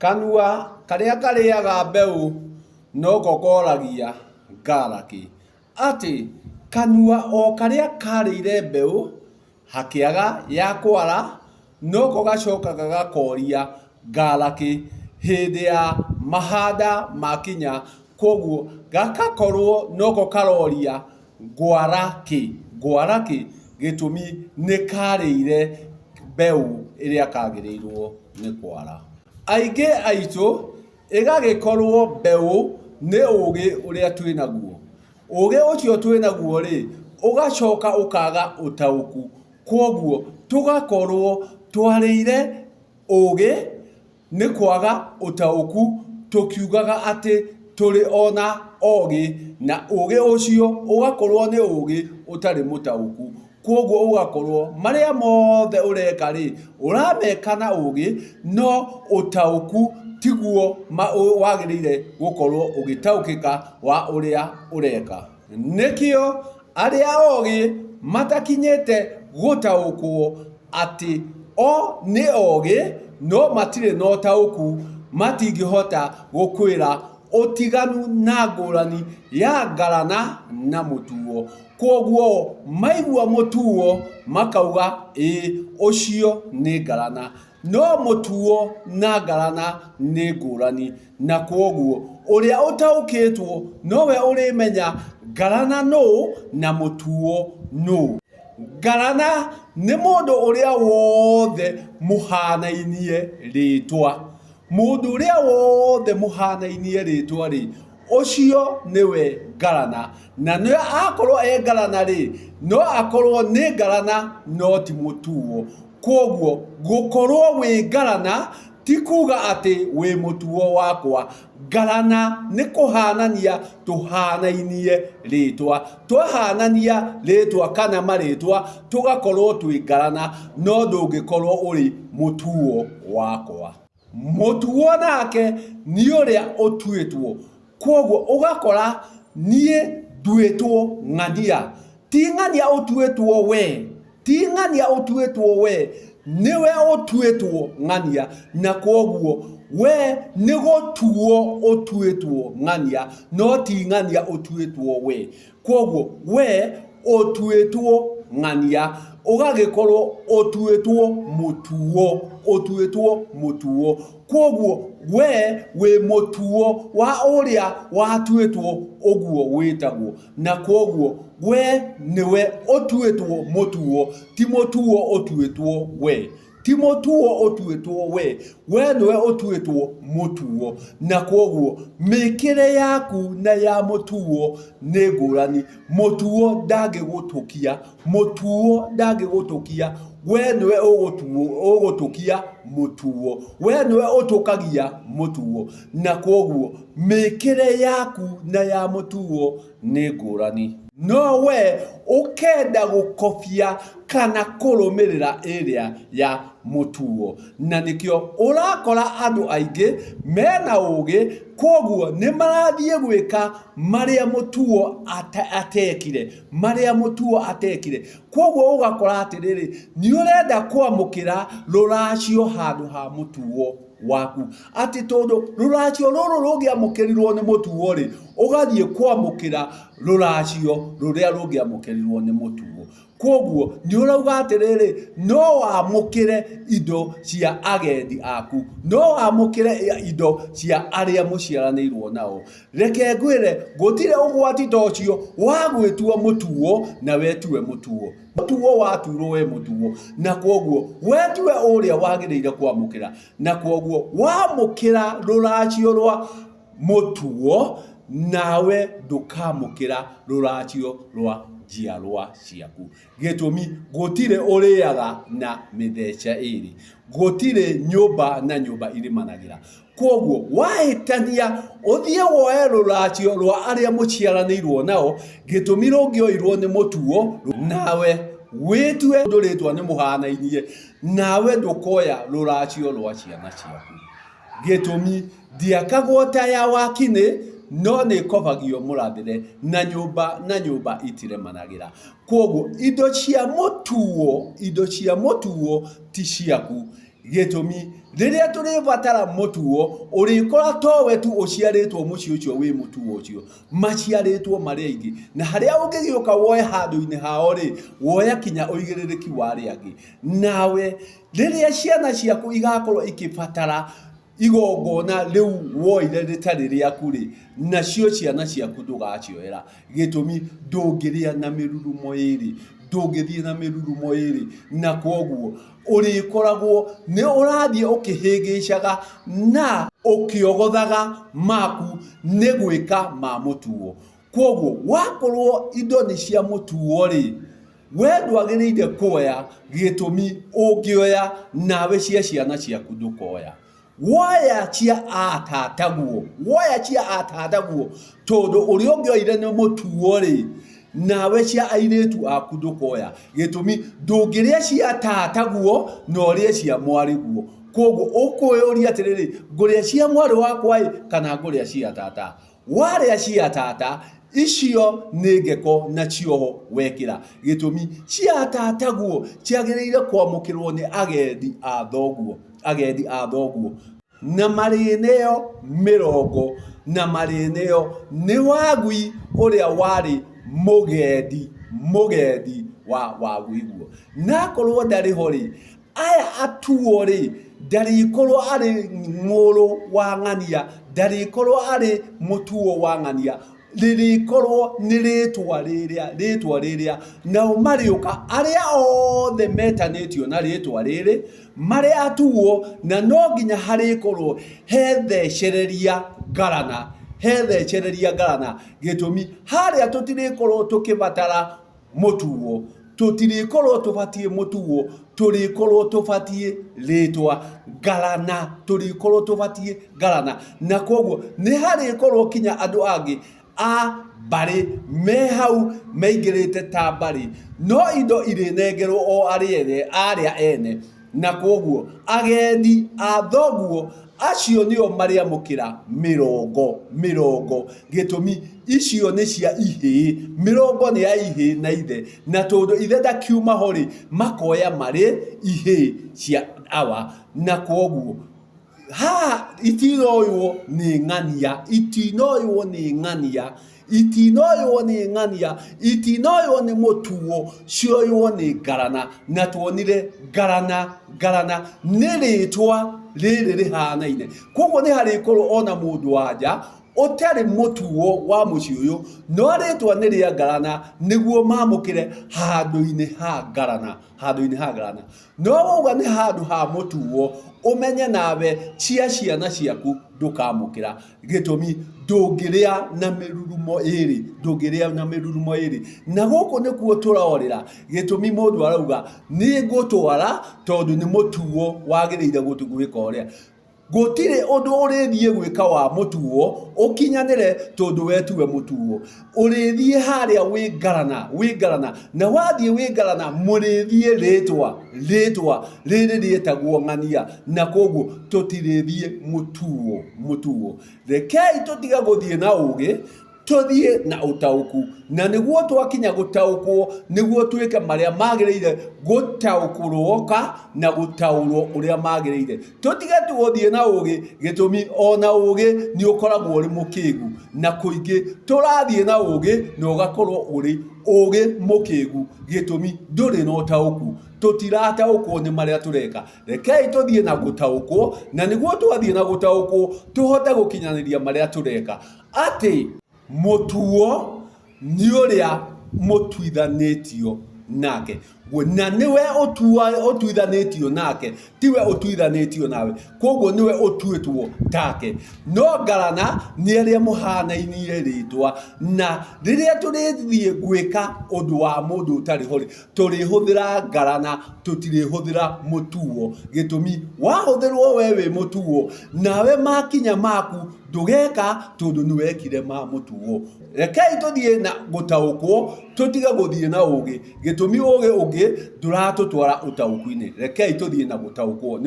Kanua karĩa karĩaga mbeũ noko koragia ngaraki. Atĩ kanua o karĩa karĩire mbeũ hakĩaga ya kwara, noko gacokaga gakoria ngaraki hĩndĩ ya mahanda makinya, kwoguo gagakorwo noko karoria ngwara kĩ, ngwara kĩ, gĩtũmi nĩ karĩire mbeũ ĩrĩa kagĩrĩirwo nĩ kwara. Aingĩ aitũ ĩgagĩkorwo mbeũ nĩ ũgĩ ũrĩa twĩnaguo. Ũgĩ ũcio twĩnaguo rĩ, ũgacoka ũkaga ũtaũku, kwoguo tũgakorwo twarĩire ũgĩ nĩ kwaga ũtaũku tũkiugaga atĩ tũrĩ ona ogĩ na ũgĩ ũcio ũgakorwo nĩ ũgĩ ũtarĩ mũtaũku. Kwoguo ũgakorwo marĩa mothe ũreka rĩ, ũrameka na ũgĩ no ũtaũku tiguo wagĩrĩire gũkorwo ũgĩtaũkĩka wa ũrĩa ũreka. Nĩkĩo arĩa ogĩ matakinyĩte gũtaũkwo atĩ o nĩ ogĩ no matirĩ na ũtaũku, matingĩhota gũkwĩra ũtiganu na ngũrani ya ngarana na mũtuo. Kwoguo maigua mũtuo makauga ĩĩ ũcio nĩ ngarana. No mũtuo na ngarana nĩ ngũrani, na kwoguo ũrĩa ũtaũkĩtwo nowe ũrĩmenya ngarana nũ na mũtuo nũ. Ngarana nĩ mũndũ ũrĩa wothe mũhanainie rĩtwa. Mũndũ ũrĩa wothe mũhanainie rĩtwa rĩ, ũcio nĩwe ngarana. Na nĩ akorwo e ngarana rĩ, no akorwo nĩ ngarana no ti mũtuo. Kwoguo gũkorwo wĩ ngarana ti kuga atĩ wĩ mũtuo wakwa. Ngarana nĩ kũhanania tũhanainie rĩtwa. Twahanania rĩtwa kana marĩtwa tũgakorwo twĩ ngarana no ndũngĩkorwo ũrĩ mũtuo wakwa. Mũtuo nake nĩ ũrĩa ũtuĩtwo. Kwoguo ũgakora niĩ nduĩtwo ng'ania. Ti ng'ania ũtuĩtwo we, ti ng'ania ũtuĩtwo we, nĩwe ũtuĩtwo ng'ania. Na kwoguo we nĩ gũtuo ũtuĩtwo ng'ania, no ti ng'ania ũtuĩtwo we. Kwoguo we ũtuĩtwo ng'ania, ũgagĩkorwo ũtuĩtwo mũtuo, ũtuĩtwo mũtuo. Kwoguo we wĩ mũtuo wa ũrĩa watuĩtwo ũguo wĩtagwo. Na kwoguo we nĩwe ũtuĩtwo mũtuo, ti mũtuo ũtuĩtwo we. Ti mũtuo ũtuĩtwo we, we nĩwe ũtuĩtwo mũtuo. Na kwoguo mĩkĩre yaku na ya mũtuo nĩ ngũrani. Mũtuo ndangĩgũtũkia, mũtuo ndangĩgũtũkia, we nĩwe ũgũtũkia mũtuo. We nĩwe ũtũkagia mũtuo. Na kwoguo mĩkĩre yaku na ya mũtuo nĩ ngũrani. No we ũkenda gũkobia kana kũrũmĩrĩra ĩrĩa ya mũtuo. Na nĩkĩo ũrakora andũ aingĩ mena ũgĩ, kwoguo nĩ marathiĩ gwĩka marĩa mũtuo atekire, marĩa mũtuo atekire. Kwoguo ũgakora atĩrĩrĩ, nĩ ũrenda kwamũkĩra rũracio handũ ha mũtuo waku. Atĩ tondũ rũracio rũrũ rũngĩamũkĩrirwo nĩ mũtuo rĩ, ũgathiĩ kwamũkĩra rũracio rũrĩa rũngĩamũkĩrirwo nĩ mũtuo. Kwoguo nĩ ũrauga atĩrĩrĩ, no wamũkĩre indo cia agendi aku, no wamũkĩre indo cia arĩa mũciaranĩirwo nao. Reke ngwĩre, gũtirĩ ũgwati ta ũcio wa gwĩtua mũtuo na we tiwe mũtuo. Mũtuo watuirwo we mũtuo, na kwoguo we tiwe ũrĩa wagĩrĩire kwamũkĩra. Na kwoguo wamũkĩra rũracio rwa mũtuo, nawe ndũkamũkĩra rũracio rwa njiarwa ciaku. Gĩtũmi, gũtirĩ ũrĩaga na mĩthece ĩrĩ. Gũtirĩ nyũmba na nyũmba irĩmanagĩra. Kwoguo wahĩtania ũthiĩ woe rũracio rwa arĩa mũciaranĩirwo nao, gĩtũmi rũngĩoirwo nĩ mũtuo, nawe wĩtue rĩtwa nĩ mũhanainie, nawe ndũkoya rũracio rwa ciana ciaku. Gĩtũmi, ndĩakagwo ta ya wakinĩ, no nĩ ĩkobagio mũrathĩre, na nyũmba na nyũmba itiremanagĩra. Kwoguo indo cia mũtuo, indo cia mũtuo ti ciaku. Gĩtũmi, Rĩrĩa tũrĩbatara mũtuo, ũrĩkora towe tu ũciarĩtwo mũciĩ ũcio wĩ mũtuo ũcio, maciarĩtwo marĩ aingĩ. Na harĩa ũngĩgĩũka woe handũ-inĩ hao rĩ, woya kinya ũigĩrĩrĩki wa arĩa angĩ. Nawe rĩrĩa ciana ciaku igakorwo ikĩbatara igongona rĩu woire rĩtarĩ rĩaku rĩ, nacio ciana ciaku ndũgacioera. Gĩtũmi ndũngĩrĩa na mĩrurumo ĩrĩ, ndũngĩthiĩ na mĩrurumo ĩrĩ, na kwoguo ũrĩkoragwo nĩ ũrathiĩ ũkĩhĩngĩcaga na ũkĩogothaga maku nĩ gwĩka ma mũtuo. Kwoguo wakorwo indo nĩ cia mũtuo rĩ, we ndwagĩrĩire kuoya, gĩtũmi ũngĩoya nawe cia ciana ciaku ndũkoya. Woya cia atataguo, woya cia atataguo, tondũ ũrĩa ũngĩoire nĩ mũtuo rĩ, nawe cia airĩtu aku ndũkoya. Gĩtũmi ndũngĩrĩa cia tataguo na ũrĩe cia mwarĩguo. Koguo ũkwĩyũria atĩrĩrĩ, ngũrĩa cia mwarĩ wakwa ĩ kana ngũrĩa cia tata? Warĩa cia tata, icio nĩ ngeko na cioho wekĩra. Gĩtũmi, cia tataguo ciagĩrĩire kwamũkĩrwo nĩ agendi a thoguo, agendi a thoguo. Na marĩneo mĩrongo, na marĩneo nĩ wagui ũrĩa warĩ mũgendi, mũgendi wa waguiguo. Na akorwo ndarĩ ho rĩ, aya atuo-rĩ, ndarĩkorwo arĩ mũrũ wa ng'ania, ndarĩkorwo arĩ mũtuo wa ng'ania, rĩrĩkorwo nĩ rĩtwa rĩrĩa, rĩtwa rĩrĩa, nao marĩũka arĩa othe metanĩtio na rĩtwa rĩrĩ, marĩ atuo, na no nginya harĩkorwo hethecereria ngarana, hethecereria ngarana, gĩtũmi harĩa tũtirĩkorwo tũkĩbatara mũtuo, tũtirĩkorwo tũbatiĩ mũtuo, tũrĩkorwo tũbatiĩ rĩtwa ngarana, tũrĩkorwo tũbatiĩ ngarana. Na koguo nĩ harĩkorwo kinya andũ angĩ a mbarĩ me hau maingĩrĩte ta mbarĩ, no indo irĩnengerwo o arĩa ene, arĩa ene. Na kwoguo agendi a thoguo acio nĩo marĩamũkĩra mĩrongo, mĩrongo, gĩtũmi icio nĩ cia ihĩĩ, mĩrongo nĩ ya ihĩĩ na ithe, na tondũ ithe ndakiuma ho rĩ, makoya marĩ ihĩĩ cia awa, na kwoguo haha itinoywo nĩ ng'ania, itinoywo nĩ ng'ania, itinoywo nĩ ng'ania, itinoywo nĩ mũtuo, cioywo nĩ ngarana. Na tuonire ngarana, ngarana nĩ rĩtwa rĩrĩ rĩhanaine. Koguo nĩ harĩkorwo ona mũndũ wa nja ũtarĩ mũtuo wa mũciĩ ũyũ, no rĩtwa nĩ rĩa ngarana nĩguo mamũkĩre handũ-inĩ ha ngarana, handũ-inĩ ha ngarana. No wauga nĩ handũ ha mũtuo, ũmenye nawe cia ciana ciaku ndũkamũkĩra. Gĩtũmi, ndũngĩrĩa na mĩrurumo ĩrĩ, ndũngĩrĩa na mĩrurumo ĩrĩ. Na gũkũ nĩkuo tũrorĩra, gĩtũmi mũndũ arauga nĩ ngũtwara tondũ nĩ mũtuo wagĩrĩire gwĩka ũrĩa. Gũtirĩ ũndũ ũrĩthiĩ gwĩka wa mũtuo ũkinyanĩre tondũ we tiwe mũtuo. Ũrĩthiĩ harĩa wĩ ngarana, wĩ ngarana, na wathiĩ wĩ ngarana mũrĩthiĩ rĩtwa, rĩtwa rĩrĩ rĩtagwo ng'ania, na koguo tũtirĩthiĩ mũtuo, mũtuo. Rekei tũtige gũthiĩ na ũgĩ, tũthiĩ na ũtaũku, na nĩguo twakinya gũtaũkwo nĩguo twĩke marĩa magĩrĩire gũtaũkũrwoka na gũtaũrwo ũrĩa magĩrĩire. Tũtige tu gũthiĩ na ũgĩ, gĩtũmi ona ũgĩ nĩ ũkoragwo ũrĩ mũkĩgu, na kũingĩ tũrathiĩ na ũgĩ na ũgakorwo ũrĩ ũgĩ mũkĩgu, gĩtũmi ndũrĩ na ũtaũku, tũtirataũkwo nĩ marĩa tũreka. Rekei tũthiĩ na gũtaũkwo, na nĩguo twathiĩ na gũtaũkwo tũhote gũkinyanĩria marĩa tũreka. Atĩ mũtuo nĩ ũrĩa mũtuithanĩtio nake, na nĩwe ũtuithanĩtio nake, tiwe ũtuithanĩtio nawe, koguo nĩwe ũtuĩtwo take. No ngarana nĩ arĩa mũhanainie rĩtwa, na rĩrĩa tũrĩthiĩ gwĩka ũndũ wa mũndũ ũtarĩ ho rĩ, tũrĩhũthĩra ngarana, tũtirĩhũthĩra mũtuo. Gĩtũmi, wahũthĩrwo we wĩ mũtuo, nawe makinya maku ndũgeka tondũ nĩ wekire ma mũtuo. Rekei tũthiĩ na gũtaũkwo, tũtige gũthiĩ na ũgĩ, gĩtũmi ũgĩ ũngĩ ndũratũtwara ũtaũku-inĩ. Rekei tũthiĩ na gũtaũkwo.